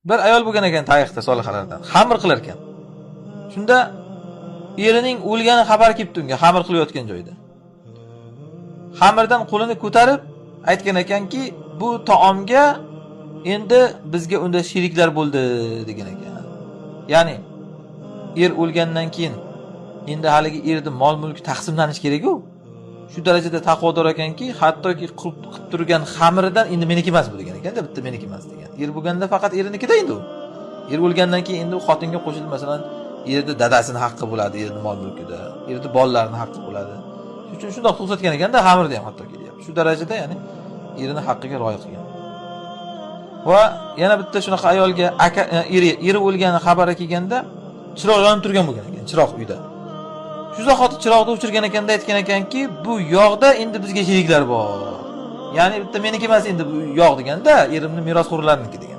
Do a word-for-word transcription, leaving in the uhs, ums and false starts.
بىر ئايال بولغان ئىكەن تارىختا سولىھالاردىن، خەمىر قىلار ئىكەن. شۇندا ئېرىنىڭ ئۆلگەنلىكى خەۋەر كېلىپتۇ ئۇنىڭغا، خەمىر قىلىۋاتقان جايدا. خەمىردىن قولىنى كۆتۈرۈپ ئېيتقان ئىكەنكى، بۇ تائامغا ئەمدى بىزگە ئۇنداق شېرىكلەر بولدى، دېگەن ئىكەن. يەنى ئېرى ئۆلگەندىن كېيىن ئەمدى ھېلىقى ئېرىدە مال مۈلكى تەقسىملىنىش كېرەكۇ. شۇ دەرىجىدە تەقۋادار ئىكەنكى، ھەتتاكى قىلىپ، قىلىپ تۇرغان خەمىرىدىن ئەمدى مېنىڭكى ئەمەس بۇ، دېگەن ئىكەن، بىتتا مېنىڭكى ئەمەس دېگەن. ئېرى بولغاندا پەقەت ئېرىنىڭكىدە ئەمدى ئۇ. ئېرى ئۆلگەندىن كېيىن ئەمدى ئۇ خوتۇنغا قوشۇلىدۇ، مەسىلەن، ئېرىدە دادىسىنىڭ ھەققى بولىدۇ، ئېرىدە مال مۈلكىدە، ئېرىدە بالىلارنىڭ ھەققى بولىدۇ. شۇنىڭ ئۈچۈن شۇنداق توختاتقان ئىكەن-دە، خەمىردە ھەم ھەتتاكى دەپ. شۇ دەرىجىدە، يەنى ئېرىنىڭ ھەققىگە رىئايە قىلغان. ۋە يەنە بىتتا شۇناق ئايالغا ئاكا، ئېرى، ئېرى ئۆلگەن خەۋىرى كەلگەندە، چىراغ يېنىپ تۇرغان بولغان ئىكەن، چىراغ ئۆيدە. شۇ زاخاۋۇتتا چىراغنى ئۆچۈرگەن ئىكەن-دە، ئېيتقان ئىكەنكى، بۇ ياغدا ئەمدى بىزگە شېرىكلەر بار. يەنى بىتتا مېنىڭكى ئەمەس ئەمدى بۇ ياغ دېگەن-دە، ئېرىمنىڭ مىراسخورلىرىنىڭكى دېگەن.